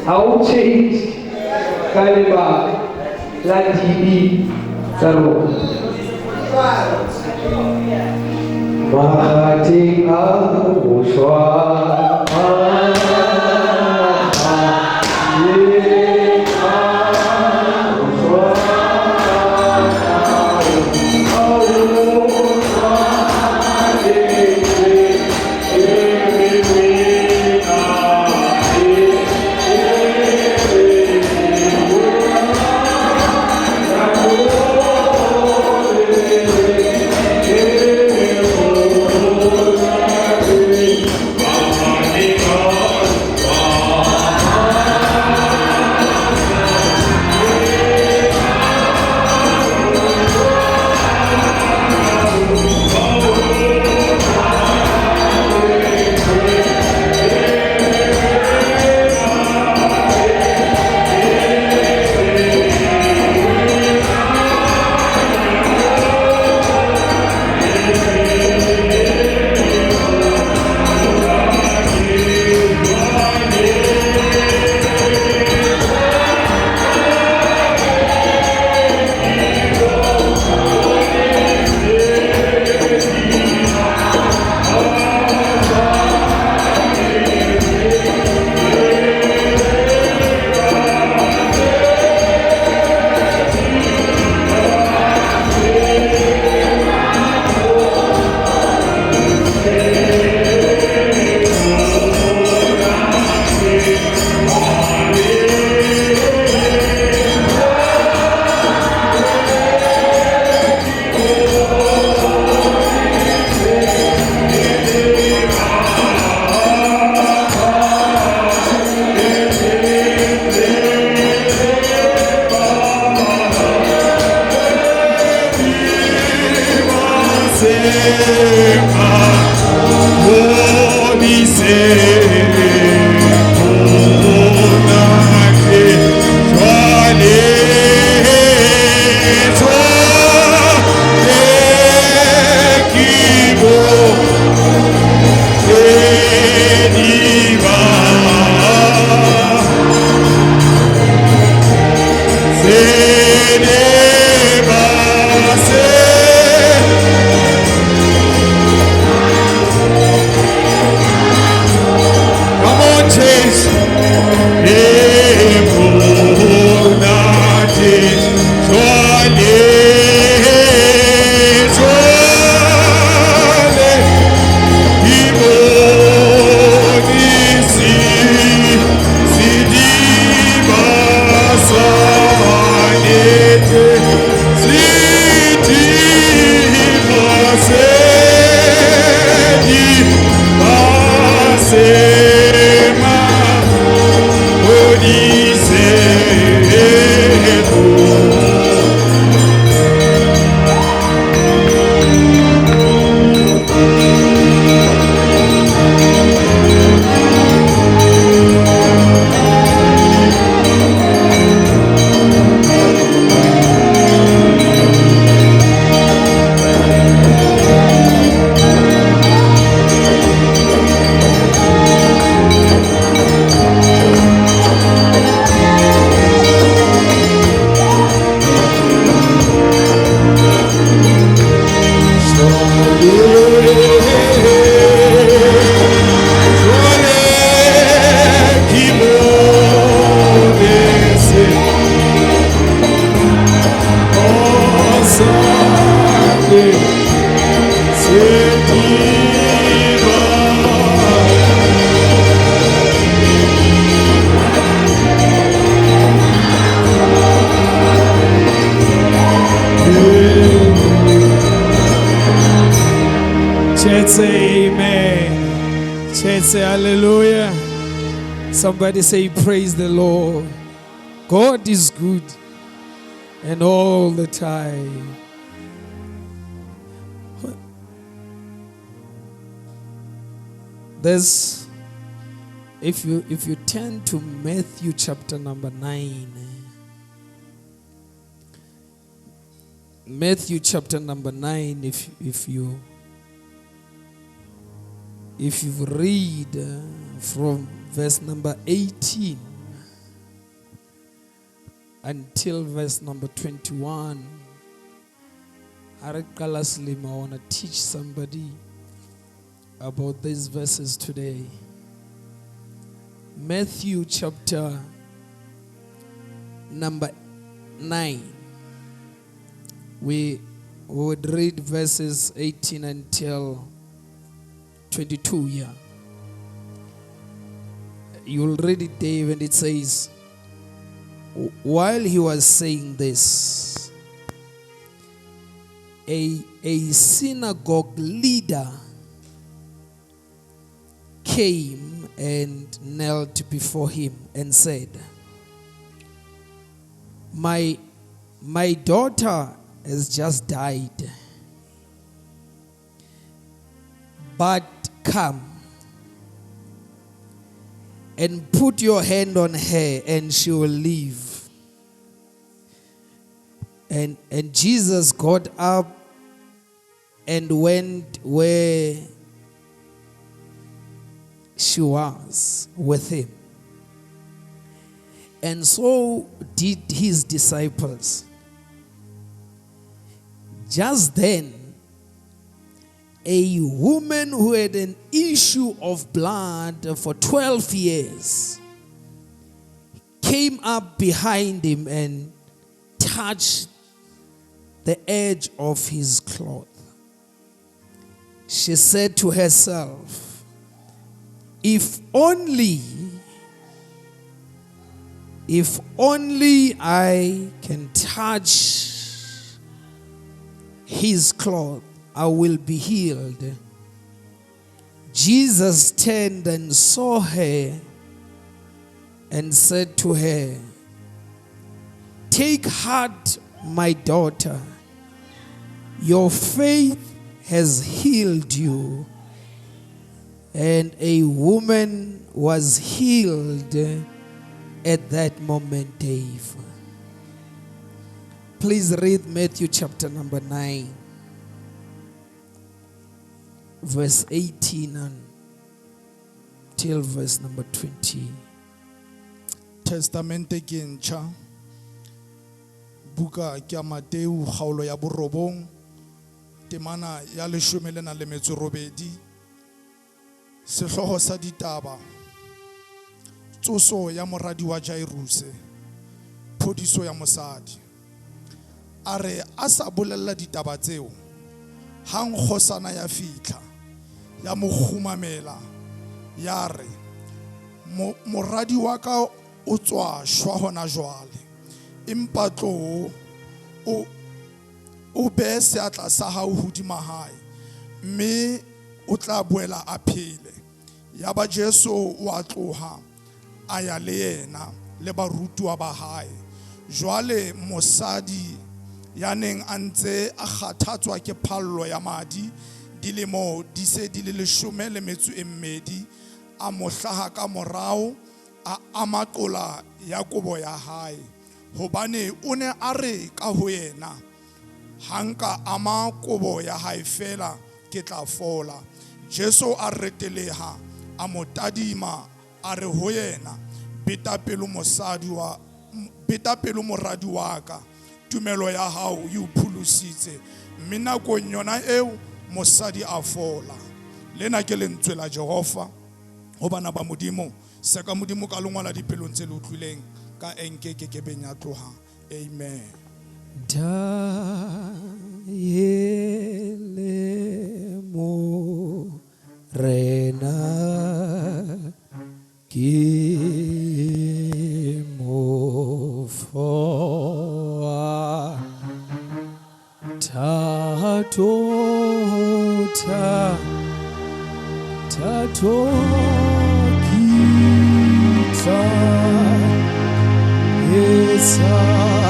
Ha o change ka lebaka la dibe tsa rona. Makgatheng a go shwa. Church say amen. Church say hallelujah. Somebody say praise the Lord. God is good and all the time. There's if you turn to Matthew chapter number 9. Matthew chapter number 9, if you read from verse number 18. until verse number 21. Ha re qala selemo, I want to teach somebody about these verses today. Matthew chapter number 9. We would read verses 18 until 22. Yeah. You'll read it, Dave, and it says, while he was saying this, a synagogue leader came and knelt before him and said, My daughter has just died, but come and put your hand on her and she will live. And Jesus got up and went where she was with him. And so did his disciples. Just then, a woman who had an issue of blood for 12 years came up behind him and touched the edge of his cloth. She said to herself, If only I can touch his cloth, I will be healed. Jesus turned and saw her and said to her, Take heart, my daughter, your faith has healed you. And a woman was healed at that moment, Dave. Please read Matthew chapter number 9, verse 18 until verse number 20. Testamente ke ntjha. Buka ke ya Mateu kgaolo ya borobong temana ya leshome le nang le metso robedi. Sehlooho sa ditaba: tsoso ya moradi wa Jairuse, phodiso ya mosadi. A re a sa bolella ditaba tseo, hang kgosana ya fihla ya mo kgumamela ya re, "Moradi wa ka o tswa shwa hona jwale, empa tlo o behe seatla sa hao hodima hae mme o tla boela a phele." Yaba Jesu o a tloha a ya le yena le barutuwa ba hae. Jwale mosadi ya neng a ntse a kgathatswa ke phallo ya madi dilemo di se di le leshome le metso e mmedi a mo hlaha ka morao a ama qola ya kobo ya hae, hobane o ne a re ka ho yena, ha nka ama kobo ya hae fela ke tla fola. Jesu a reteleha a mo tadima a re ho yena, beta pelo mosadi wa beta pelo moradi wa ka, tumelo ya hao e o pholositse. Mme nakong yona eo mosadi a fola. Lena ke lentswe la Jehova ho bana ba Modimo. Se ka Modimo ka lengwala dipelong tse le utlwileng ka enke ke kebeng ya tloha. Amen. Dayele Morena ke mofoa thato tha thato kitla Yesaya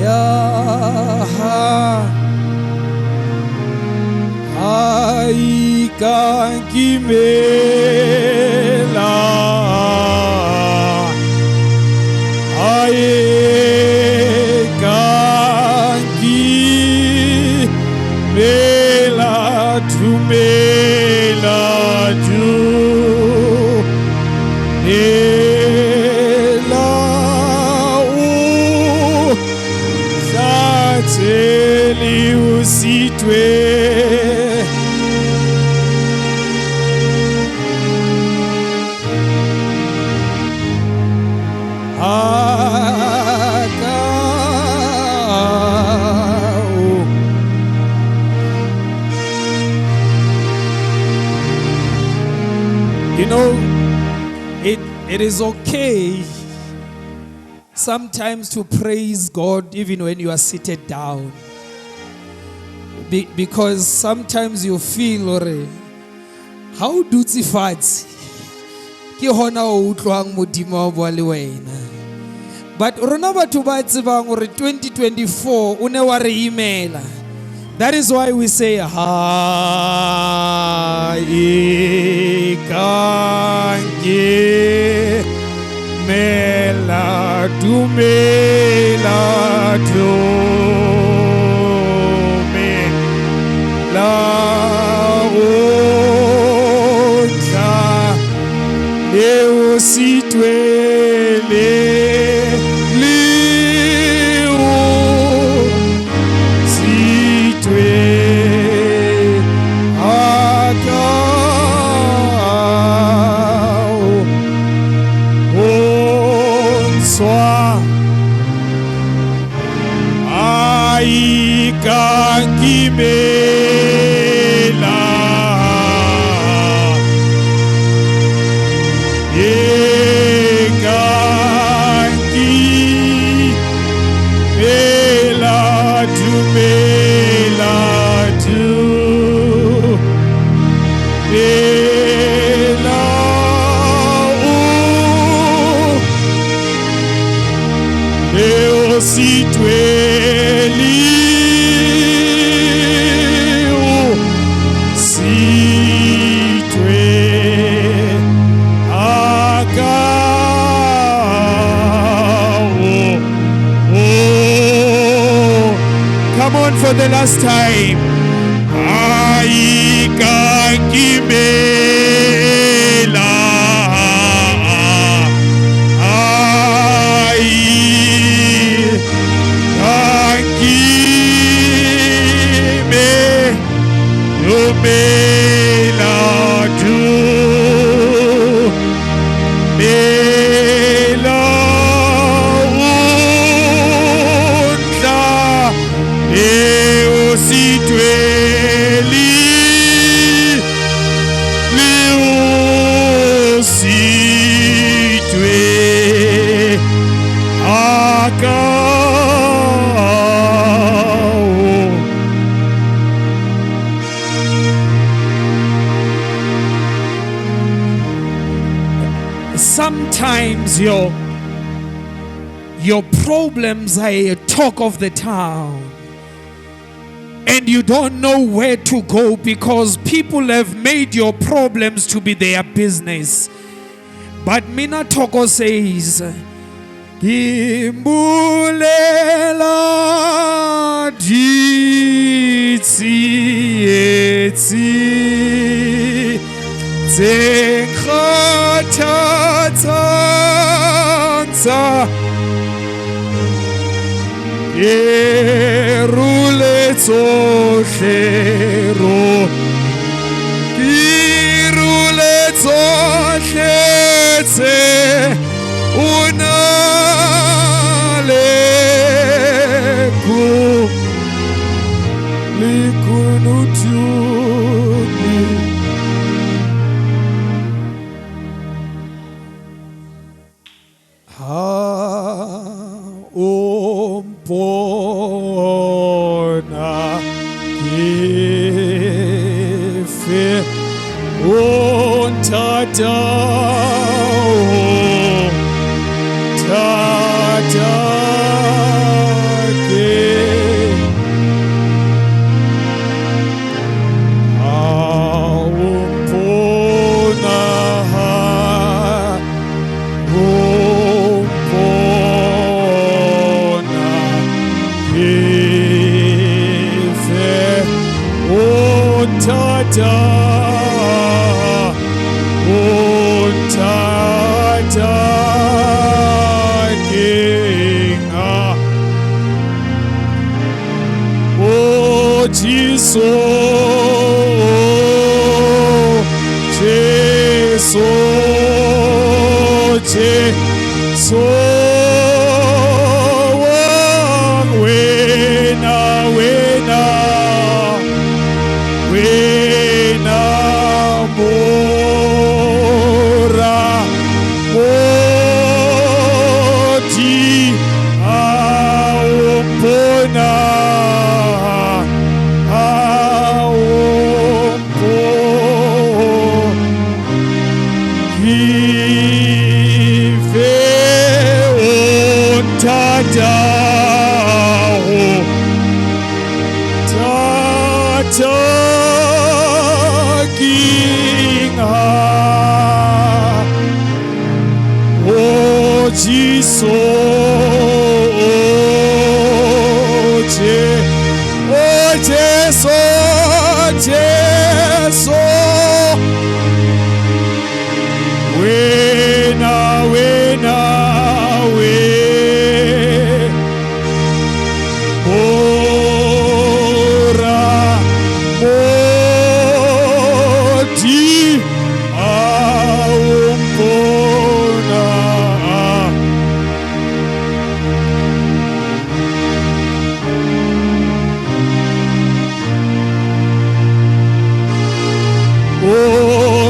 ya ha Haikakimela Haikakimela tumela tu. sitwe. You know, it is okay sometimes to praise God even when you are seated down. Because sometimes you feel, ore, how dutse fatshe, ke hona o utlwang Modimo wa bua le wena. But rona batho ba tsebang hore 2024 o ne wa re imela. That is why we say, ha e ka ke mela dumela dume la o tla le o sitwele le o sitwe a ka o ntshwa a ikakimela Ekakimela dumela dumela o le o sitwele o sitwe a ka o. Oh, come on for the last time. Aikakimela, aikakime, dumela, dumela, o tla le o sitwele le o sitwe a ka o. Sometimes your problems are a talk of the town, and you don't know where to go because people have made your problems to be their business. But Mina Toko says, Imbulela ditsietsi tse kgathatsang tsa ke rule tsohle ro, ke rule tsohle tse o na le ku le kunutu. Ha o mpona ke fe o nthata o thata ke ha o mpona ha o mpona ke fe o nthata o nthata ke nga o Jesu Jesu wena wena wena mora modi aumpona aumpo Ife ontataho tata kinga O Jesu o Jesu Jesu wena wena we ora modi aumpona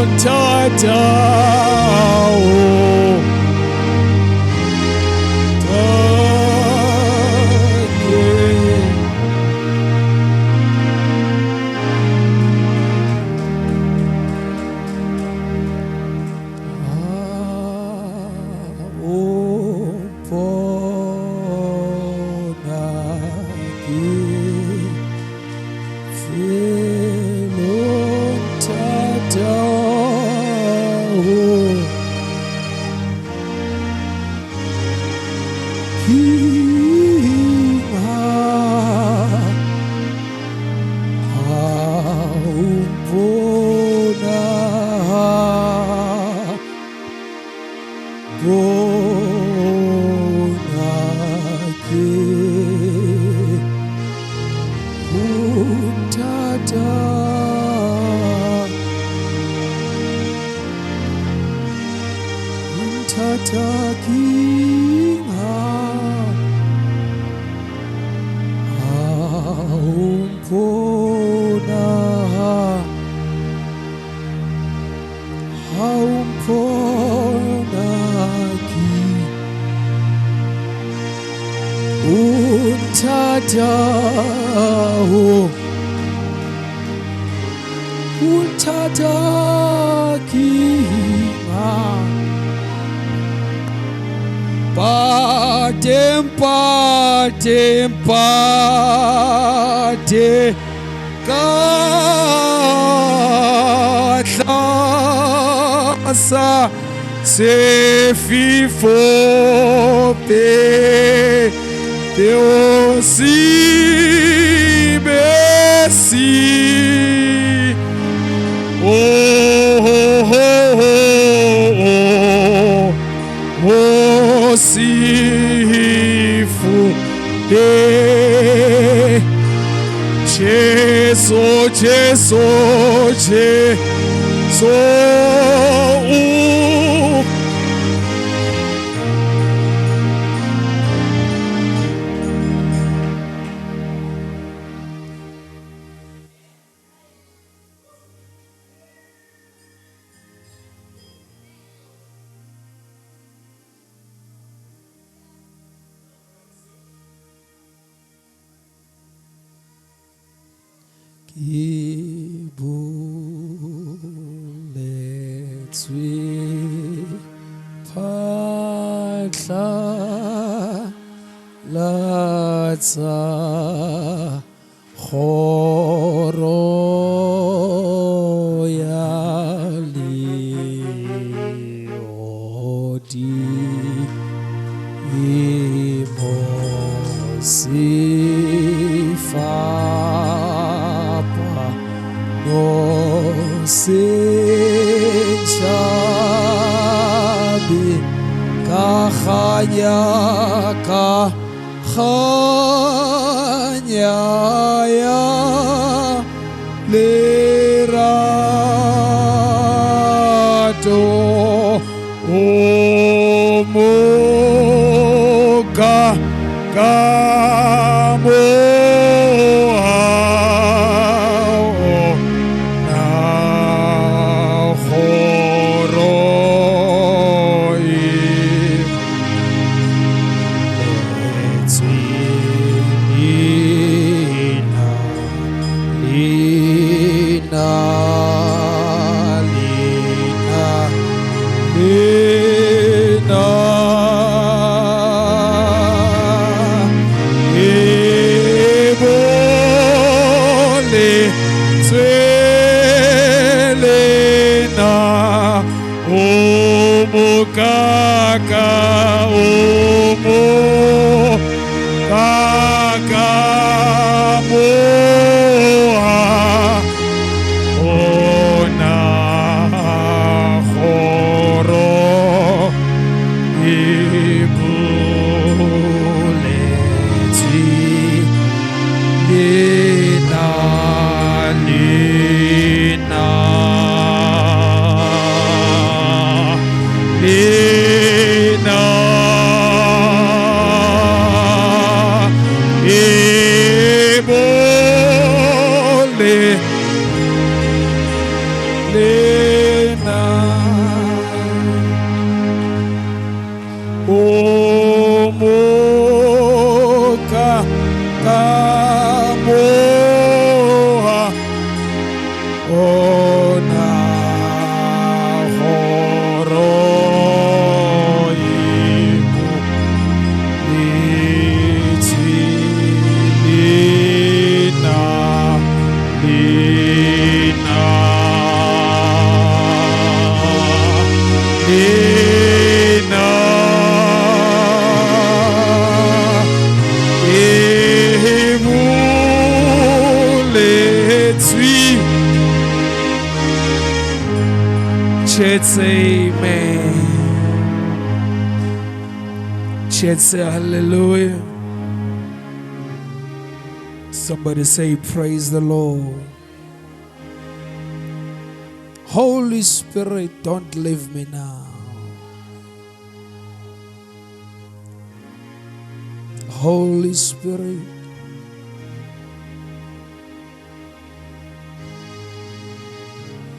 ontataho take Untataho untatakinga Pate pate pate katlasa sefifo pe Teo si besi oh oh oh oh oh sifu de Jesu Jesu Jesu Ke boletswe phatlalatsa kgoro ya lehodimo sefapano se ntšhabe ka kganya ka kganya ya lerato. Oh. Moka ka moa na kgoro e lena lena lena e boletswe lena o mokaka o mokaka moa ona kgoro e boletswe lena lena lena e bole lena o moka ka moa ona kgoro e boletswe lena lena lena e boletswe. Church say amen. Church say hallelujah. Somebody say praise the Lord. Holy Spirit, don't leave me now. Holy Spirit,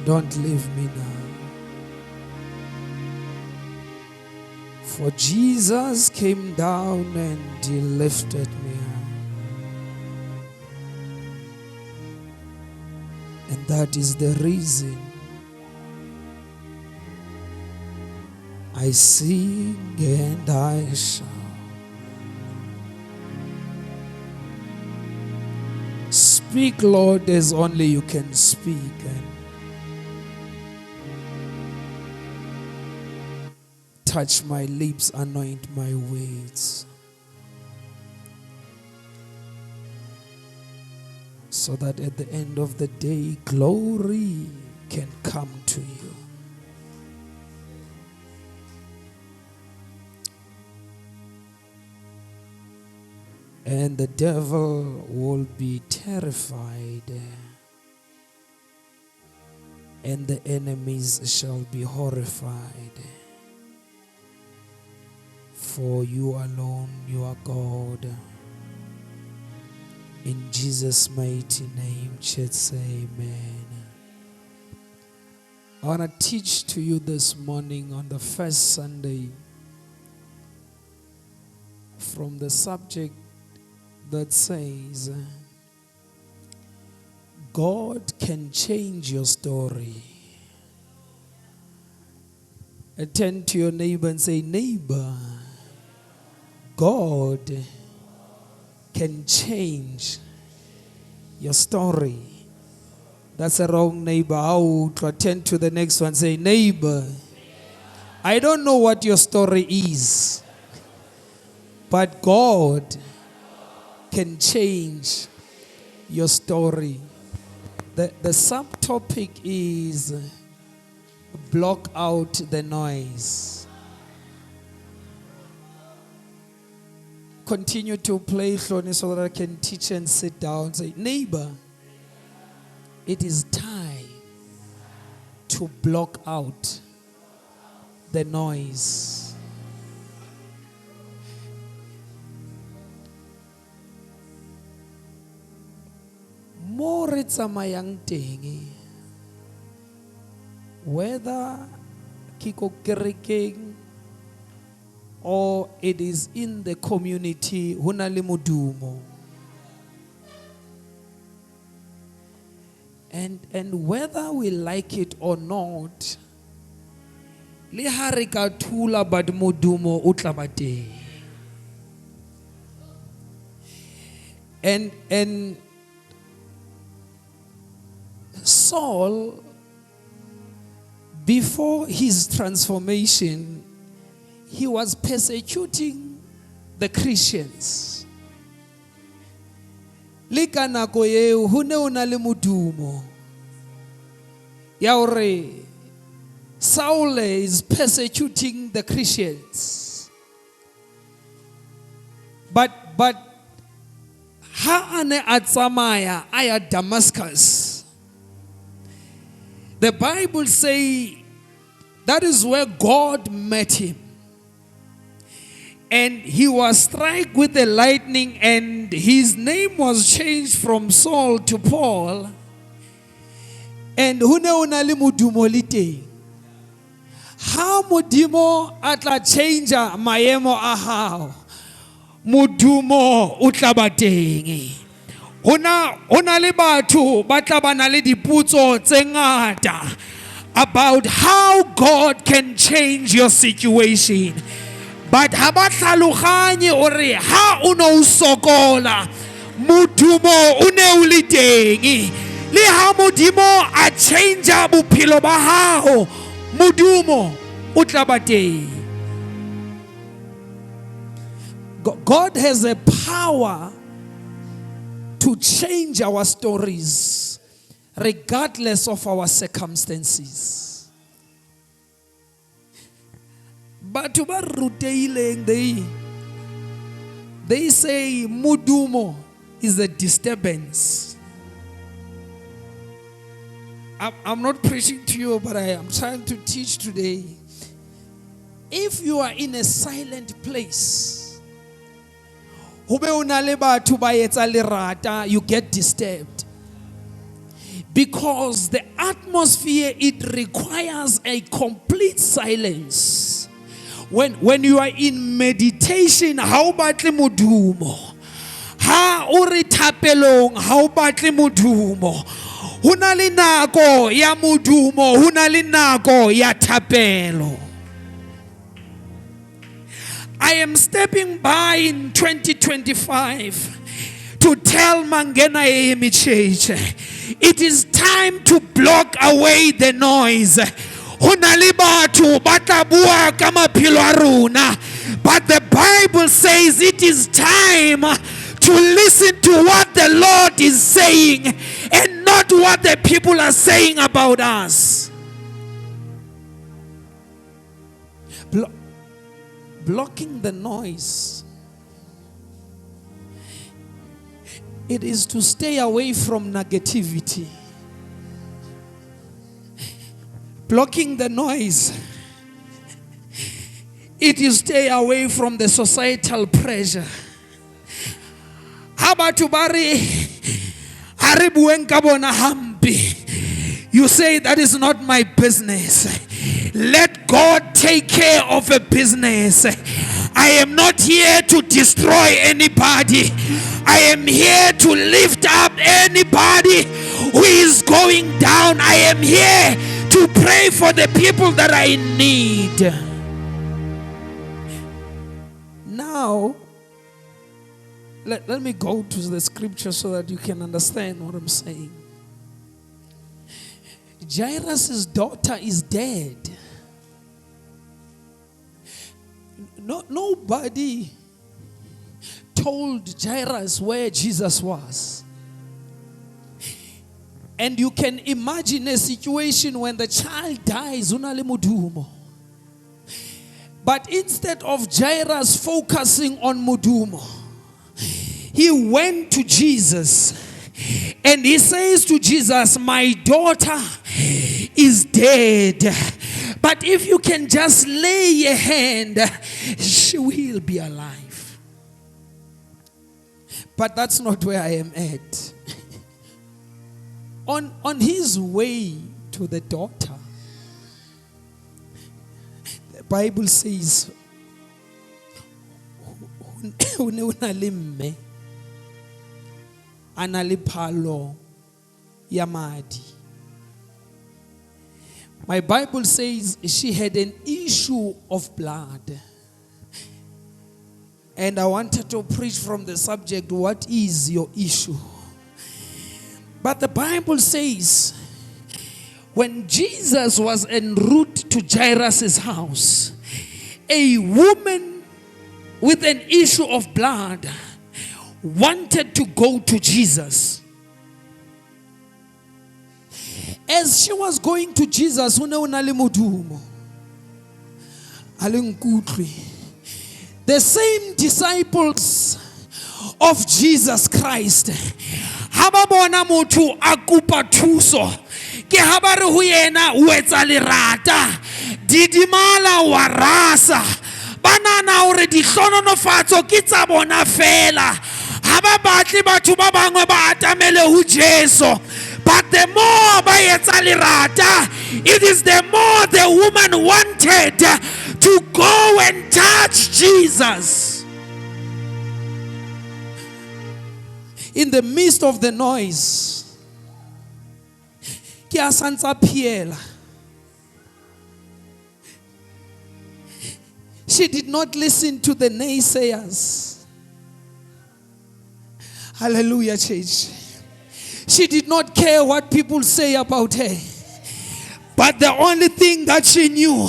don't leave me now. For Jesus came down and he lifted me up. And that is the reason I sing and I shout. Speak, Lord, as only you can speak. And touch my lips, anoint my words, so that at the end of the day, glory can come to you. And the devil will be terrified, and the enemies shall be horrified. For you alone, you are God. In Jesus' mighty name, church say amen. I want to teach to you this morning on the first Sunday from the subject that says, God can change your story. Turn to your neighbor and say, neighbor, God can change your story. That's a wrong neighbor. Out. Turn to the next one. Say, neighbor, I don't know what your story is, but God can change your story. The subtopic is block out the noise. Continue to play, Hloni, so that I can teach and sit down. Say, neighbor, it is time to block out the noise. Mo re tsamayang teng, whether ke ko kerekeng or it is in the community, ho na le modumo. And whether we like it or not, le ha re ka thula, but modumo o tla ba teng. And Saul, before his transformation, he was persecuting the Christians. Le ka nako eo ho ne ho na le modumo ya hore Saul is persecuting the Christians. But ha a ne a tsamaya a ya Damascus, the Bible say that is where God met him. And he was struck with the lightning, and his name was changed from Saul to Paul. And ho ne ho na le modumo le teng. Ha Modimo a tla change maemo a hao, modumo o tla ba teng. Hona le batho ba tla ba na le dipotso tse ngata about how God can change your situation. But ha ba tlhaloganye hore ha o no sokola, modumo o ne o le teng. Le ha Modimo a change bophelo ba hao, modumo o tla ba teng. God has a power to change our stories regardless of our circumstances. Batho ba rutehileng, they say modumo is a disturbance. I'm not preaching to you, but I am trying to teach today. If you are in a silent place, ho be o na le batho ba etsa lerata, you get disturbed. Because the atmosphere, it requires a complete silence. When you are in meditation, ha o batle modumo. Ha o re thapelong, ha o batle modumo. Ho na le nako ya modumo, ho na le nako ya thapelo. I am stepping by in 2025 to tell Mangena AME Church, it is time to block away the noise. Ho na le batho ba tla bua ka maphelo a rona, but the Bible says it is time to listen to what the Lord is saying and not what the people are saying about us. Blocking the noise. It is to stay away from negativity. Blocking the noise. It is stay away from the societal pressure. Ha batho ba re, ha re bueng ka bona hampe. You say that is not my business. Let God take care of a business. I am not here to destroy anybody. I am here to lift up anybody who is going down. I am here to pray for the people that are in need. Now, let me go to the scripture so that you can understand what I'm saying. Jairus' daughter is dead. No, nobody told Jairus where Jesus was. And you can imagine a situation when the child dies, ho na le modumo. But instead of Jairus focusing on modumo, he went to Jesus and he says to Jesus, my daughter is dead. But if you can just lay a hand, she will be alive. But that's not where I am at. On his way to the daughter, the Bible says, ho ne ho na le mme a na le phalo ya madi. My Bible says she had an issue of blood. And I wanted to preach from the subject, what is your issue? But the Bible says, when Jesus was en route to Jairus' house, a woman with an issue of blood wanted to go to Jesus. As she was going to Jesus, ho ne ho na le modumo. Ha le nkutlwe. The same disciples of Jesus Christ, ha ba bona motho a kopa thuso, ke ha ba re ho yena o etsa lerata, didimala wa rasa. Ba nahana hore dihlohonolofatso ke tsa bona fela. Ha ba batle batho ba bangwe ba atamele ho Jesu. But the more ba etsa lerata, it is the more the woman wanted to go and touch Jesus. In the midst of the noise, ke a santsa phiela. She did not listen to the naysayers. Hallelujah, church. She did not care what people say about her. But the only thing that she knew,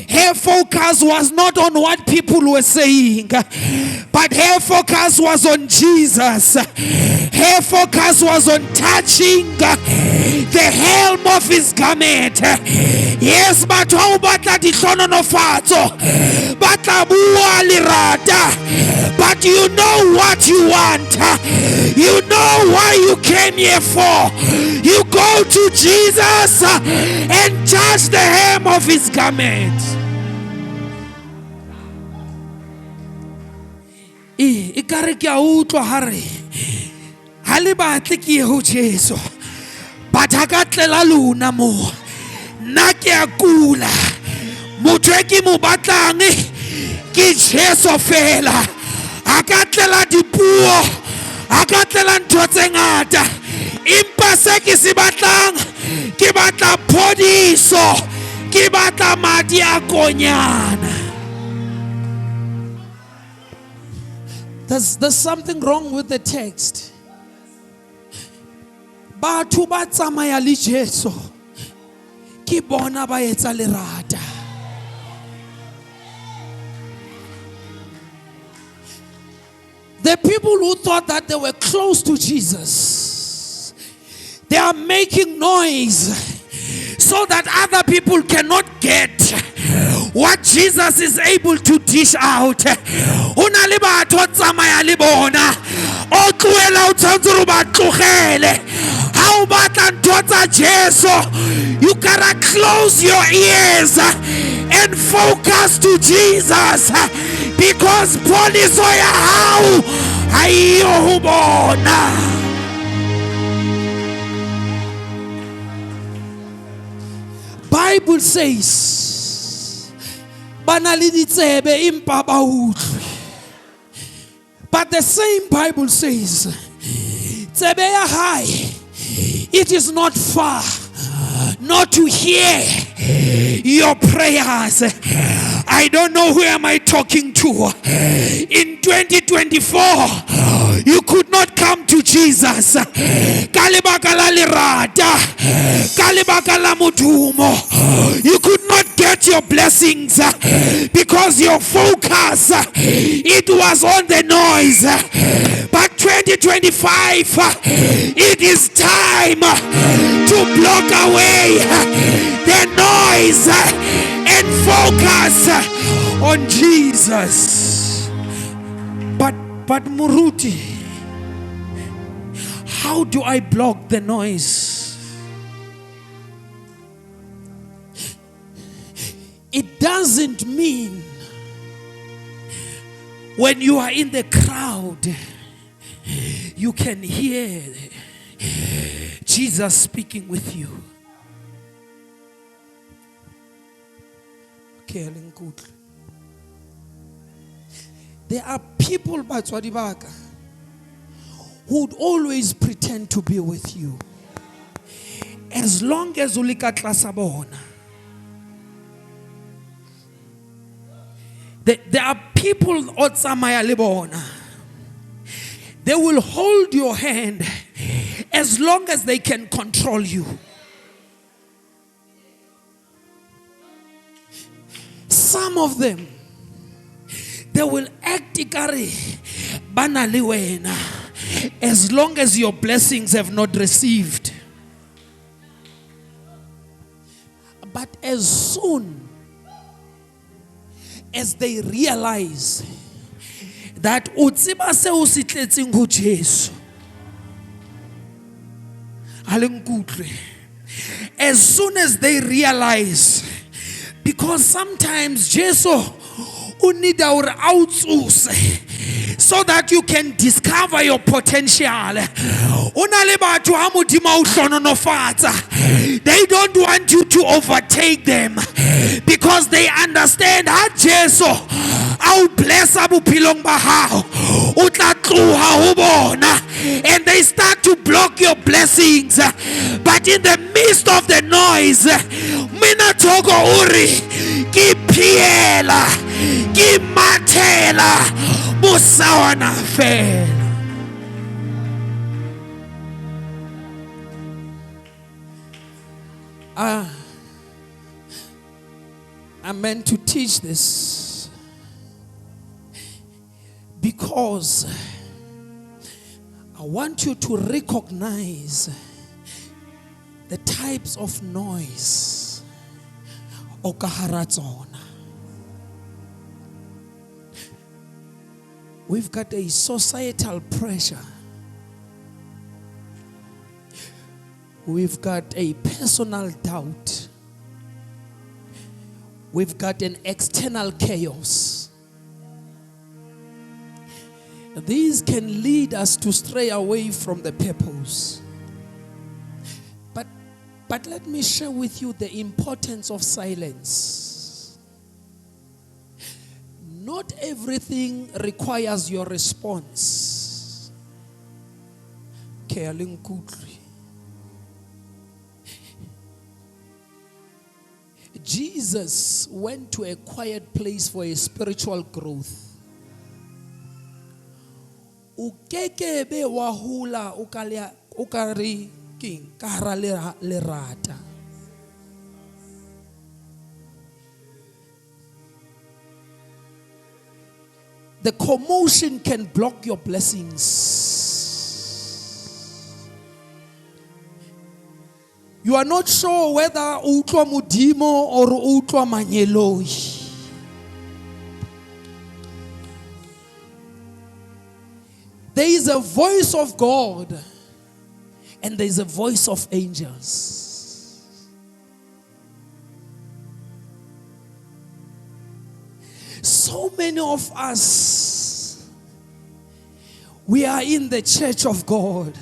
her focus was not on what people were saying, but her focus was on Jesus. Her focus was on touching the hem of his garment. Yes, batho ha o batla dihlohonolofatso, ba tla bua lerata, but you know what you want. You know why you came here for. You go to Jesus and touch the hem of his garment. E kare ke a utlwa ha re, ha le batle ke ye ho Jesu, but ha ka tlela lona mo, nna ke a kula. Motho e ke mo batlang ke Jesu fela. A ka tlela dipuo, a ka tlela ntho tse ngata, empa se ke se batlang, ke batla phodiso, ke batla madi a konyana. There's something wrong with the text. Batho ba tsamaya le Jesu, ke bona ba etsa lerata. The people who thought that they were close to Jesus, they are making noise so that other people cannot get what Jesus is able to dish out. O na le batho o tsamaya le bona, o tlohela o tshwanetse hore o ba tlohele. Ha o batla ntho tsa Jesu, you got to close your ears and focus to Jesus, because phodiso ya hao ha e yo ho bona. Bible says, ba na le ditsebe empa ba utlwe. But the same Bible says, tsebe ya hae, it is not far not to hear your prayers. I don't know who am I talking to. In 2024, you could not come to Jesus. Ka lebaka la lerata, ka lebaka la modumo. You could not get your blessings because your focus, it was on the noise. But 2025, it is time to block away the noise and focus on Jesus. But Muruti, how do I block the noise? It doesn't mean when you are in the crowd, you can hear Jesus speaking with you. Okay, le nkutlwe. There are people, batswadi ba ka, who would always pretend to be with you as long as o le ka tlasa bona. There are people o tsamaya le bona. They will hold your hand as long as they can control you. Some of them, they will act ekare ba na le wena as long as your blessings have not received. But as soon as they realize that o tseba seo se tletseng ho Jesu, ha le nkutlwe. As soon as they realize, because sometimes Jesu o need hore a o tsose so that you can discover your potential. O na le batho ha Modimo a o hlohonolofatsa, they don't want you to overtake them because they understand ha Jesu a o blessa bophelong ba hao, o tla tloha ho bona, and they start to block your blessings. But in the midst of the noise, Mina Thoko o re ke phiela, ke mathela mosawana fela. I'm meant to teach this because I want you to recognize the types of noise o ka hara tsona. We've got a societal pressure. We've got a personal doubt. We've got an external chaos. These can lead us to stray away from the purpose. But let me share with you the importance of silence. Not everything requires your response. Ke a le nkutlwe. Jesus went to a quiet place for a spiritual growth. O kekebe wa hula o ka le o ka re keng ka hara lerata. The commotion can block your blessings. You are not sure whether o utlwa Modimo or o utlwa mangeloi. There is a voice of God and there is a voice of angels. So many of us, we are in the church of God,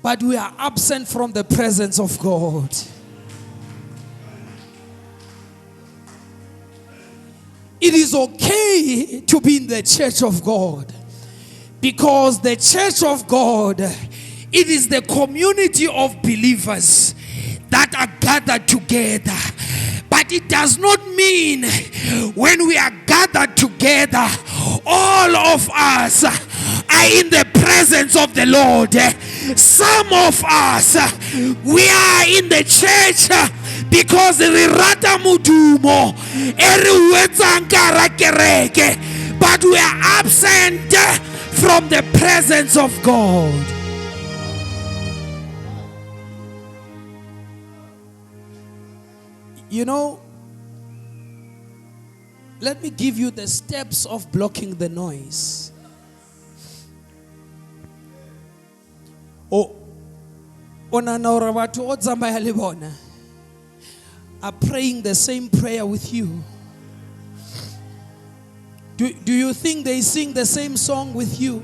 but we are absent from the presence of God. It is okay to be in the church of God, because the church of God, it is the community of believers that are gathered together. But it does not mean when we are gathered together, all of us are in the presence of the Lord. Some of us, we are in the church because re rata modumo e re o etsang ka hara kereke, but we are absent from the presence of God. Let me give you the steps of blocking the noise. O nahana hore batho o tsamaya le bona are praying the same prayer with you. Do you think they sing the same song with you?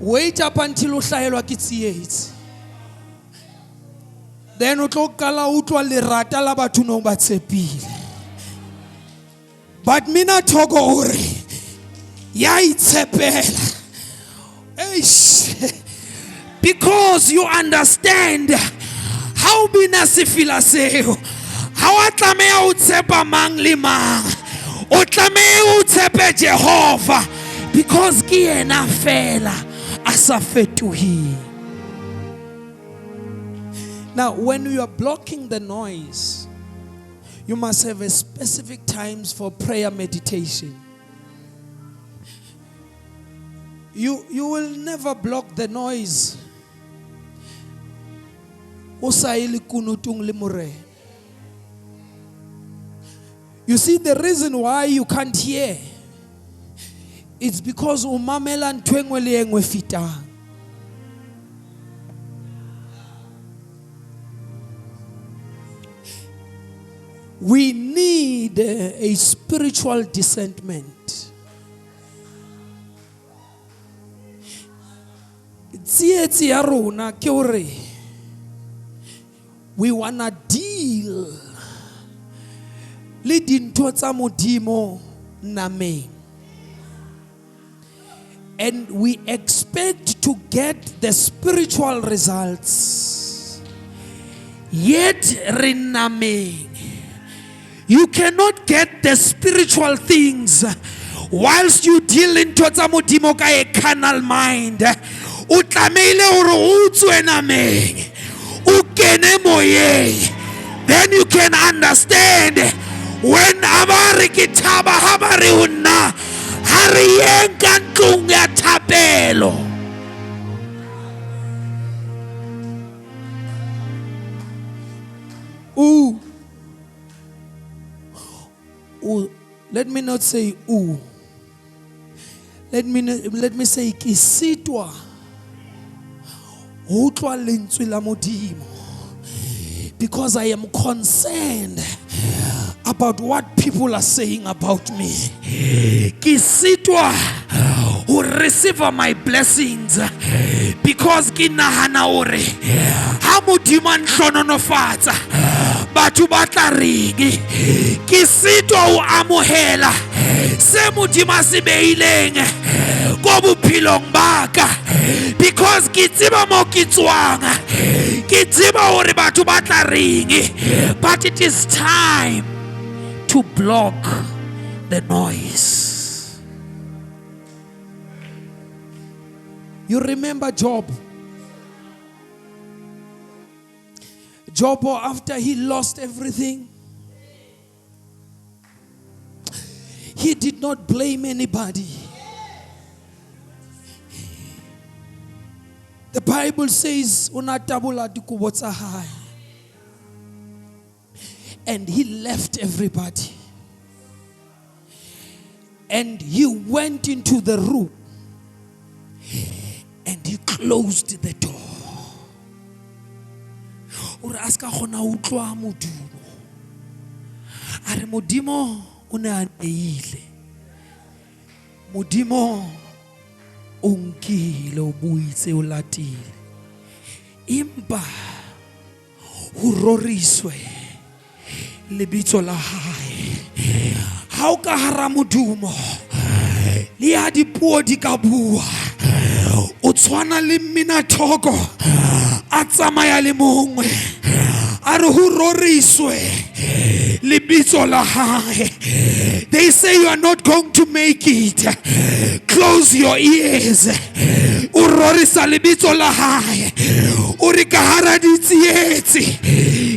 Wait up until o hlahelwa ke tsietsi. Then o tlo qala o utlwa lerata la batho nong ba tshepile. But mina thoko o re ya itshepela. Eish. Because you understand ha o bina sefila seo ha wa tlameha o tshepa mang le mang o tlameha o tshepe Jehova because ke yena fela a sa fetoheng. Now when you are blocking the noise, you must have a specific times for prayer meditation. You will never block the noise. O sa ye lekunutung le Morena. You see, the reason why you can't hear, it's because o mamela ntho e nngwe le e nngwe fetang. We need a spiritual discernment. Tsietsi ya rona ke hore we wanna deal le dintho tsa Modimo nameng. And we expect to get the spiritual results. Yet re nameng. You cannot get the spiritual things whilst you deal ntho tsa Modimo ka a carnal mind. O tlamehile hore o tswe nameng, o kene moyeng. Then you can understand when a ba re ke thaba ha ba re ho nna, ha re yeng ka ntlong ya thapelo. Ooh. Ooh. Let me not say ooh. Let me say ke sitwa ho utlwa lentswe la Modimo because I am concerned about what people are saying about me. Ke sitwa ho receive my blessings because ke nahana hore ha Modimo a nhlohonolofatsa batho ba tla reng. Ke sitwa ho amohela se Modimo a se beileng ko bophelong ba ka because ke tseba mo ke tswang, ke tseba hore batho ba tla reng. But it is time to block the noise. You remember Job? Job, after he lost everything, he did not blame anybody. The Bible says, o na tabola dikobo tsa hae. And he left everybody. And he went into the room and he closed the door. O re a ska kgona ho utlwa modumo. A re Modimo o ne a neile. Modimo o nkile, o buitse, o latile. Empa ho roriswe lebitso la hae. Ha o ka hara modumo, le ya dipuo di ka bua, o tshwana le mminathoko a tsamaya le mongwe, a re ho roriswe lebitso la hae. They say you are not going to make it. Close your ears. O rorisa lebitso la hae. O re ka hara ditsietsi,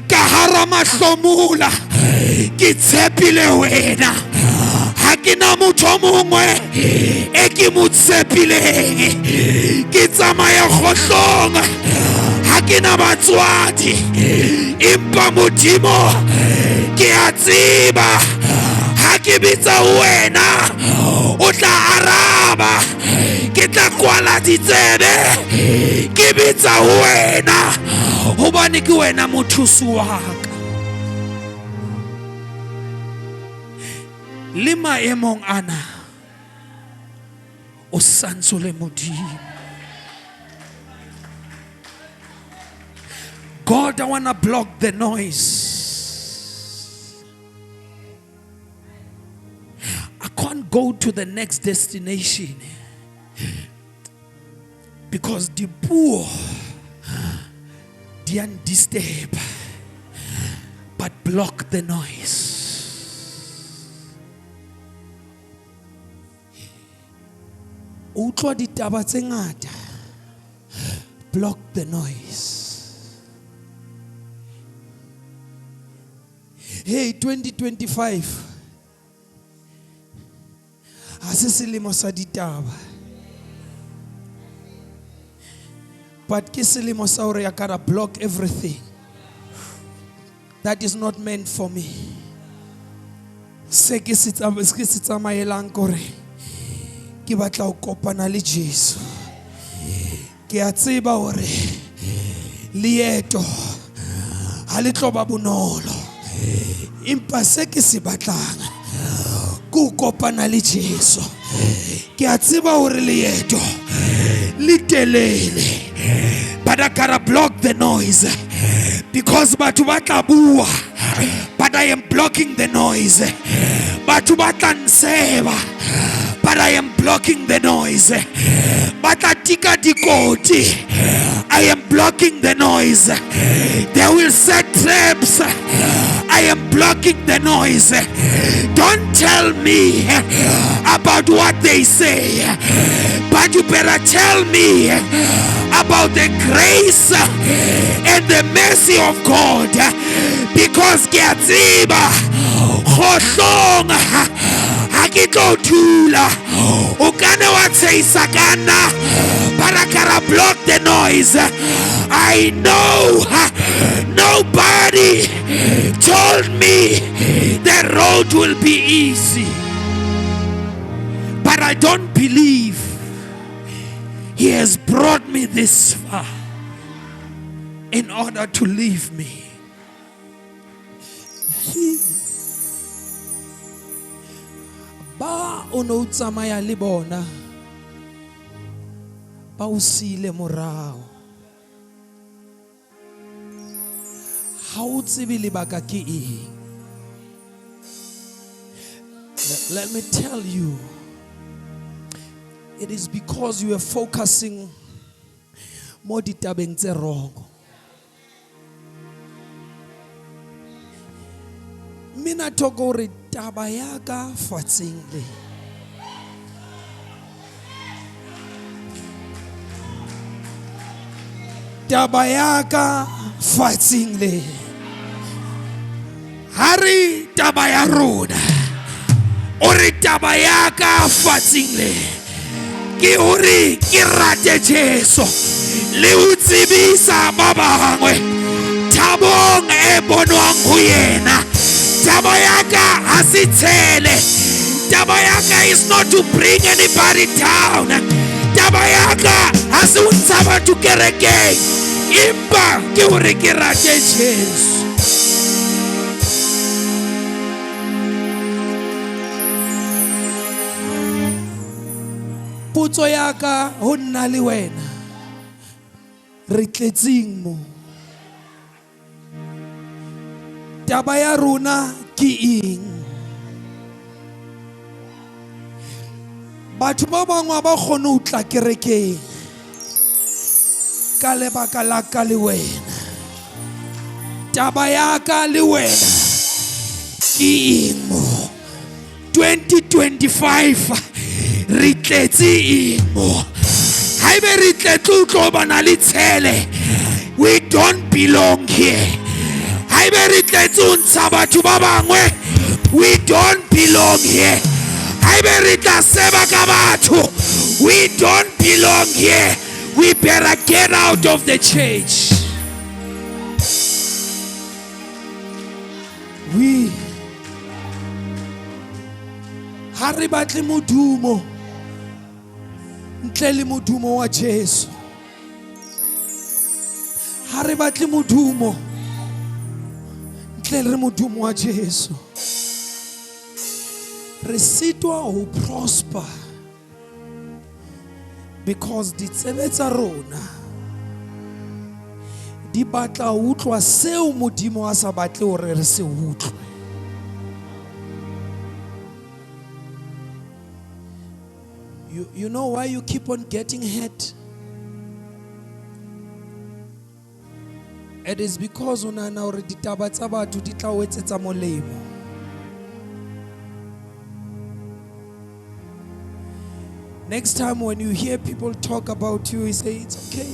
ka hara mahlomola, ke tshepile wena. Ha ke na motho mongwe e ke mo tshepileng. Ke tsamaya kgohlong, ha ke na batswadi, empa Modimo ke a tseba ha ke bitsa wena o tla araba. Ke tla kwala ditsebe ke bitsa wena hobane ke wena mothusi wa ka. Le maemong ana o santse le Modimo. God, I want to block the noise. I can't go to the next destination because the poor didn't disturb, but block the noise. Utlwa ditaba tse ngata, block the noise. Hey, 2025 ha se selemo sa ditaba, but ke selemo sa hore I gotta block everything that is not meant for me. Se ke se tsamaelang kore ke batla ho kopana le Jesu. Ke a tseba hore leeto ha le tlo ba bonolo, empa se ke se batlang ke ho kopana le Jesu. Ke a tseba hore leeto le telele, but I gotta block the noise because batho ba tla bua, but I am blocking the noise. Batho ba tla nseba, but I am blocking the noise. Ba tla tika dikoti, I am blocking the noise. They will set traps, I am blocking the noise. Don't tell me about what they say, but you better tell me about the grace and the mercy of God, because ke a tseba kgohlong ha ke tlo thula, o ka nna wa tshehisa ka nna, but I gotta block the noise. I know nobody told me the road will be easy, but I don't believe he has brought me this far in order to leave me. Ba o no tsamaya le bona, ba o siile morao. Ha o tsebe lebaka ke eng. Let me tell you, it is because you are focusing mo ditabeng tse wrong. Mina thoko hore taba ya ka fatsheng le. Taba ya ka fatsheng le. Ha re taba ya rona, o re taba ya ka fatsheng le. Ke hore ke rate Jesu le ho tsebisa ba bangwe thabong e bonwang ho yena. Taba ya ka ha se tshele. Taba ya ka is not to bring anybody down. Taba ya ka ha se ho ntsha batho kerekeng, empa ke hore ke rate Jesu. Potso ya ka ho nna le wena, re tletseng mo? Taba ya rona ke eng? Batho ba bangwe ha ba kgone ho tla kerekeng ka lebaka la ka le wena. Taba ya ka le wena ke eng mo? 2025 re tletse eng mo? Haebe re tletse ho tlo bana le tshele, we don't belong here. Haebe re tletse ho ntsha batho ba bangwe, we don't belong here. Haebe re tla seba ka batho, we don't belong here. We better get out of the church. We ha re batle modumo ntle le modumo wa Jesu. Ha re batle modumo ntle le modumo wa Jesu. Re sitwa ho prosper because ditsebe tsa rona Di batla ho utlwa seo Modimo a sa batle hore re se utlwe. You know why you keep on getting hurt? It is because o nahana hore ditaba tsa batho di tla o etsetsa molemo. Next time when you hear people talk about you, you say, it's okay.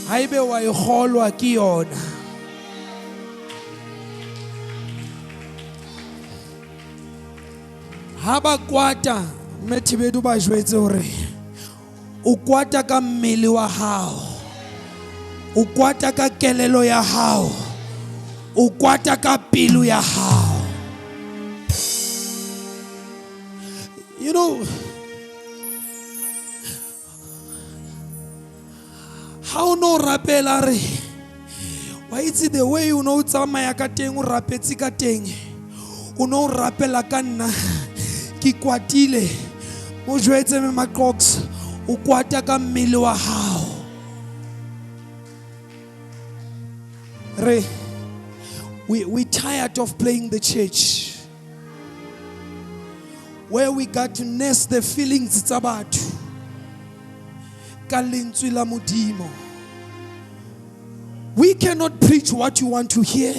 Haebe wa e kgolwa ke yona. Ha ba kwata, mme Thibedu ba jwetse hore o kwata ka mmele wa hao, o kwata ka kelelo ya hao, o kwata ka pelo ya hao. You know, ha o no rapela re, wa itse the way o no tsamaya ka teng, o rapetse ka teng, o no rapela ka nna, ke kwatile, mo jwetse me Maqox, o kwata ka mmele wa hao. Re, we tired of playing the church, where we got to nurse the feelings tsa batho ka lentswe la Modimo. We cannot preach what you want to hear.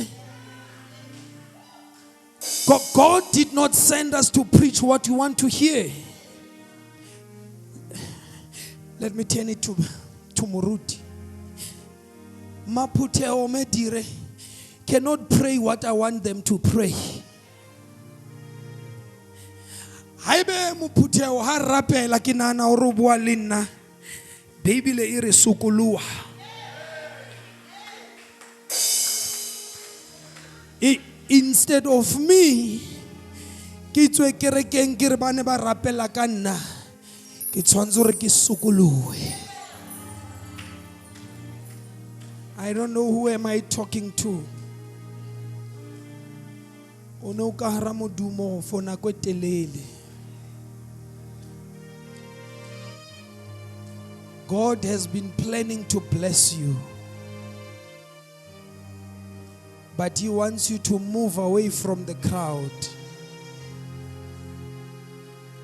God did not send us to preach what you want to hear. Let me turn it to Moruti. Maphutheo Medire cannot pray what I want them to pray. Haebe mophutheo ha rapela ke nahana hore o bua le nna, Bibele e re sokoloha. Instead of me ke tswe kerekeng ke re ba ne ba rapela ka nna, ke tshwanetse hore ke sokolohe. I don't know who am I talking to. O ne o ka hara modumo for nako e telele. God has been planning to bless you, but he wants you to move away from the crowd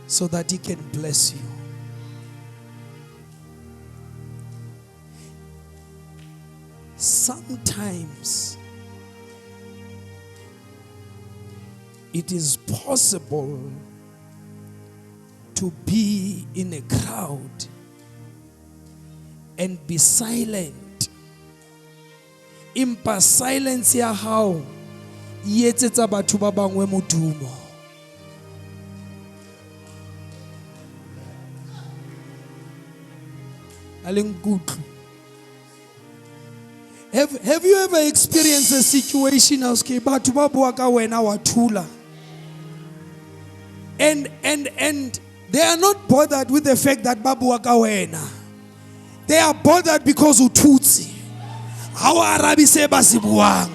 so that he can bless you. Sometimes it is possible to be in a crowd and be silent. Empa silence ya hao e etsetsa batho ba bangwe modumo. A le nkutlwe? Have you ever experienced a situation okay, batho ba bua ka wena wa thula? And they are not bothered with the fact that ba bua ka wena. They are bothered because o thutse. Ha o arabe se ba se buang.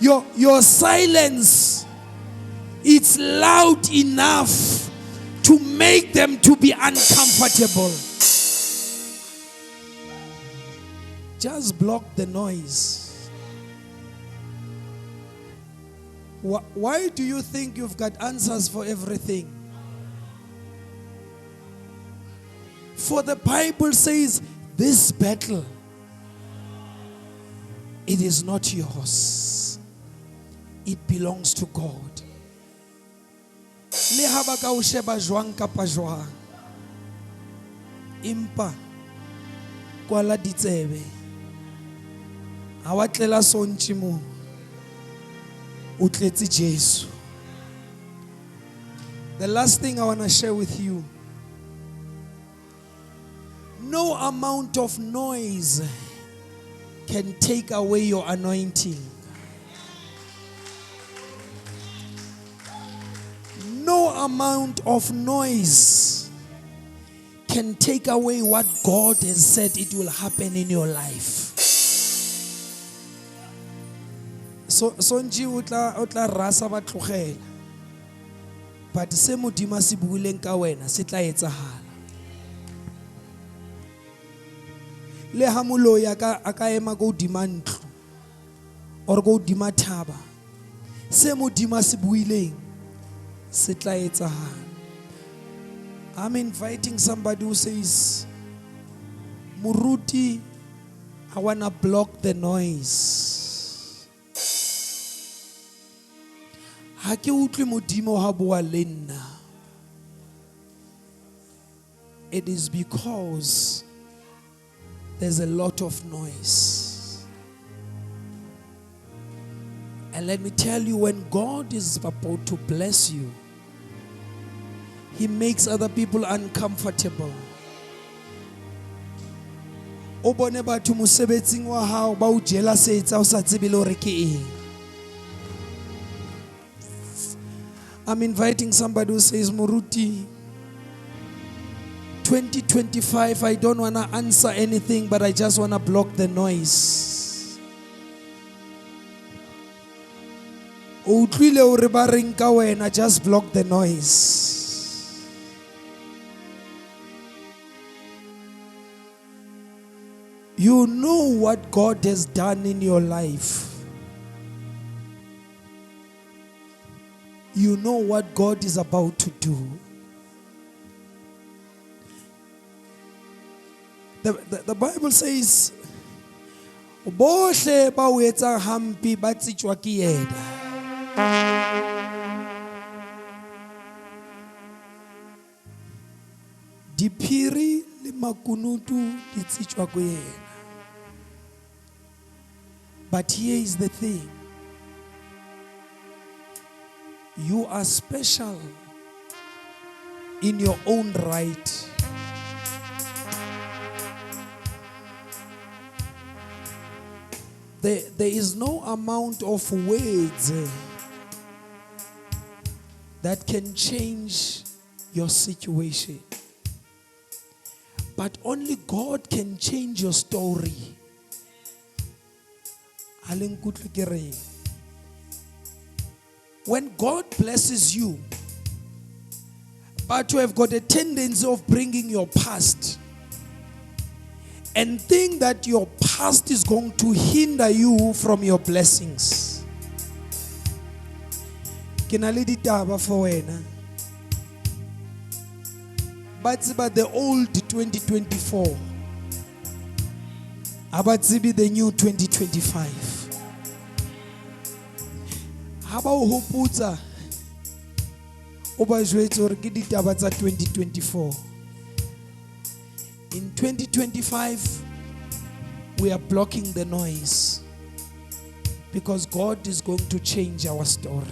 Your silence, it's loud enough to make them to be uncomfortable. Just block the noise. Why do you think you've got answers for everything? For the Bible says, this battle, it is not yours. It belongs to God. Le ha ba ka o sheba jwang kapa jwang, empa kwala ditsebe. Ha wa tlela sontshi mo, o tletse Jesu. The last thing I want to share with you, no amount of noise can take away your anointing. No amount of noise can take away what God has said it will happen in your life. So, Sonji o tla rasa ba tlogela. But se Modimo a se buileng ka wena se tla etsahala. Le ha moloi a ka ema ko hodima ntlo or ko hodima thaba, se Modimo a se buileng se tla etsahala. I'm inviting somebody who says, Moruti, I want to block the noise. Ha ke utlwe Modimo ha bua le nna. It is because there's a lot of noise. And let me tell you, when God is about to bless you, He makes other people uncomfortable. O bone batho mosebetsing wa hao ba o jela setsa o sa tsebe le hore ke eng. I'm inviting somebody who says, Moruti, 2025, I don't want to answer anything, but I just want to block the noise. O utlwile hore ba reng ka wena, just block the noise. You know what God has done in your life. You know what God is about to do. The Bible says, bohle ba o etsang hampe ba tsitjwa ke yena. Diphiri le makunutu di tsitjwa ke yena. But here is the thing. You are special in your own right. There is no amount of words that can change your situation. But only God can change your story. Ha le nkutlwe ke reng? When God blesses you, but you have got a tendency of bringing your past and think that your past is going to hinder you from your blessings. Ke na le ditaba for wena. Ba tseba the old 2024. Ha ba tsebe the new 2025. Ha ba o hopotsa, o ba jwetse hore ke ditaba tsa 2024. In 2025, we are blocking the noise because God is going to change our story.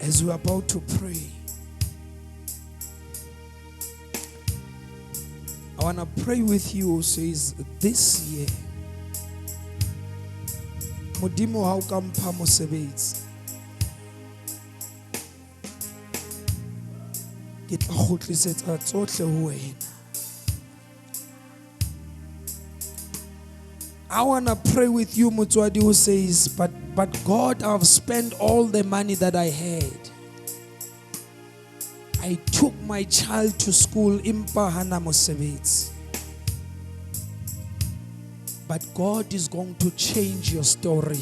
As we are about to pray, I want to pray with you who says this year, Modimo ha o ka mpha mosebetsi, ke tla kgutlisetsa tsohle ho wena. I want to pray with you, motswadi, who says, but God, I've spent all the money that I had. I took my child to school, empa hana mosebetsi. But God is going to change your story.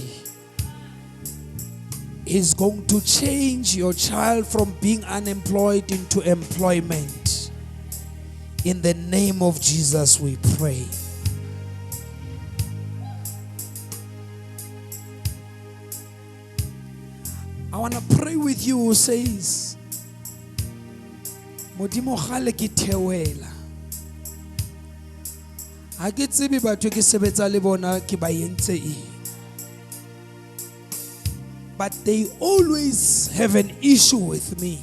He's going to change your child from being unemployed into employment. In the name of Jesus, we pray. I want to pray with you who says, Modimo kgale ke theohela. Ha ke tsebe batho ke sebetsa le bona ke ba entse eng. But they always have an issue with me.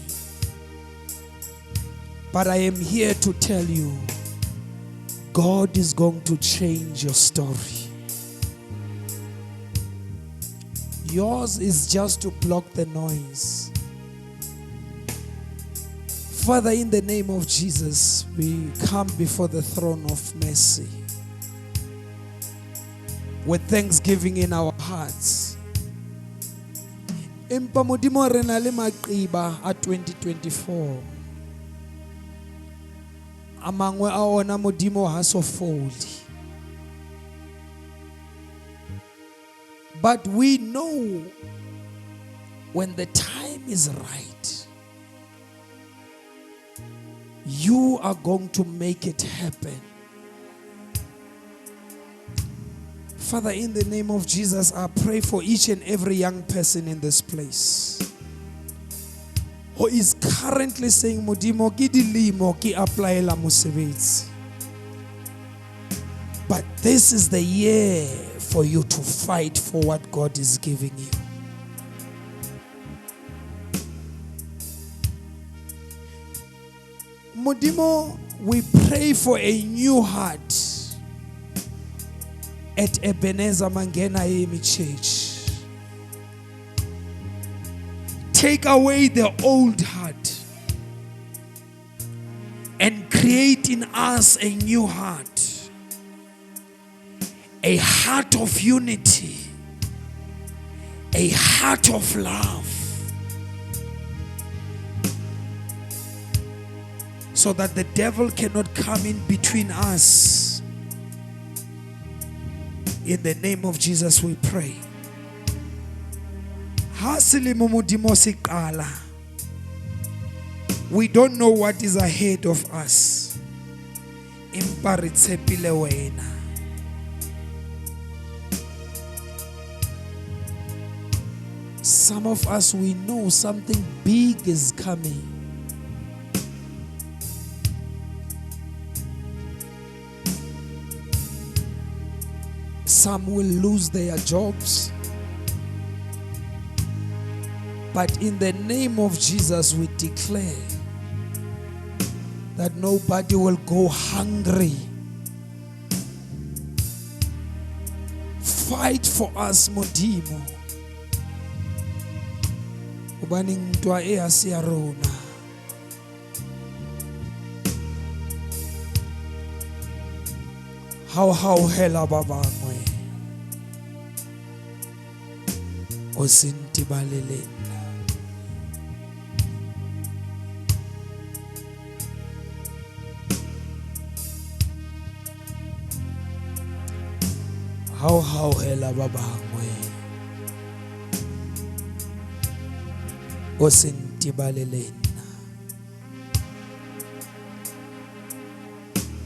But I am here to tell you, God is going to change your story. Yours is just to block the noise. Father, in the name of Jesus, we come before the throne of mercy with thanksgiving in our hearts. Empa Modimo re na le maqiba a 2024. A mangwe a ona Modimo ha so fole. But we know when the time is right, you are going to make it happen. Father, in the name of Jesus, I pray for each and every young person in this place who is currently saying, Modimo, ke dilemo ke applyela mosebetsi. But this is the year for you to fight for what God is giving you. Modimo, we pray for a new heart at Ebenezer Mangena AME Church. Take away the old heart and create in us a new heart, a heart of unity, a heart of love, so that the devil cannot come in between us. In the name of Jesus we pray. Ha selemo Modimo se qala, we don't know what is ahead of us. Empa re tshepile wena. Some of us, we know something big is coming. Some will lose their jobs. But in the name of Jesus, we declare that nobody will go hungry. Fight for us, Modimo. Hobane ntwa e ha se ya rona. Ha o hauhela ba bangwe, o se ntebale le nna. Ha o hauhela ba bangwe, o se ntebale le nna.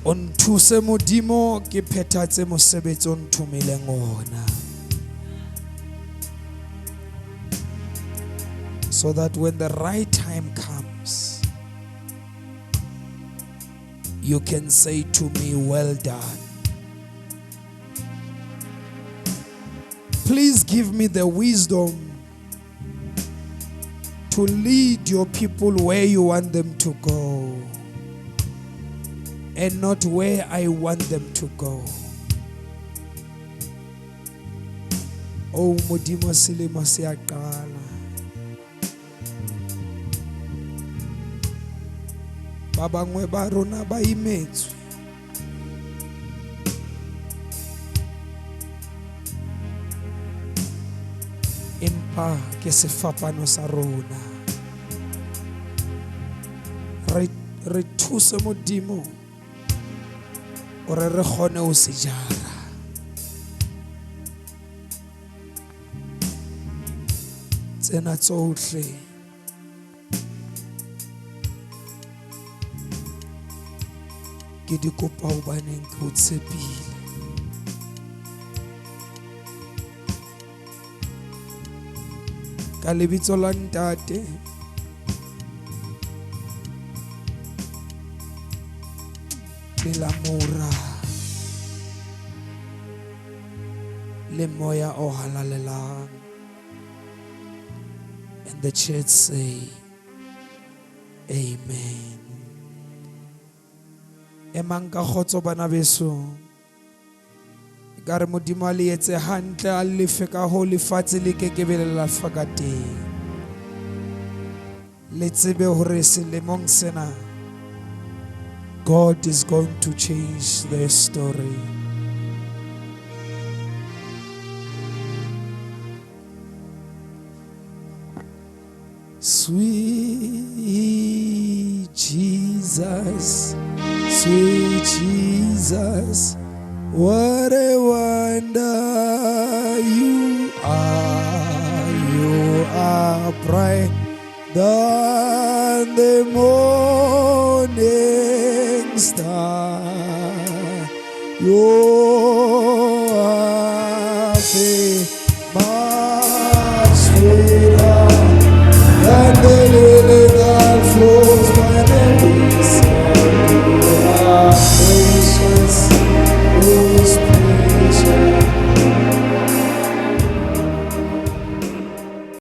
O nthuse Modimo ke phethatse mosebetsi o nthomileng ona. So that when the right time comes, you can say to me, well done. Please give me the wisdom to lead your people where you want them to go and not where I want them to go. Oh, Modimo selemo se a qala. Ba bangwe ba rona ba imetswe. Empa ke sefapano sa rona. Re thuse Modimo hore re kgone ho se jara. Tsena tsohle ke di kopa hobaneng ke o tshepile. Ka lebitso la Ntate, le la Mora, le Moya o Halalelang. And the church say, amen. Emang ka kgotso bana beso. Ekare Modimo a le etse hantle, a le lefe ka ho lefatshe le kekebe le la fa ka teng. Le tsebe hore selemong sena, God is going to change their story. Sweet Jesus, sweet Jesus, what a wonder you are. You are bright than the morning star. Your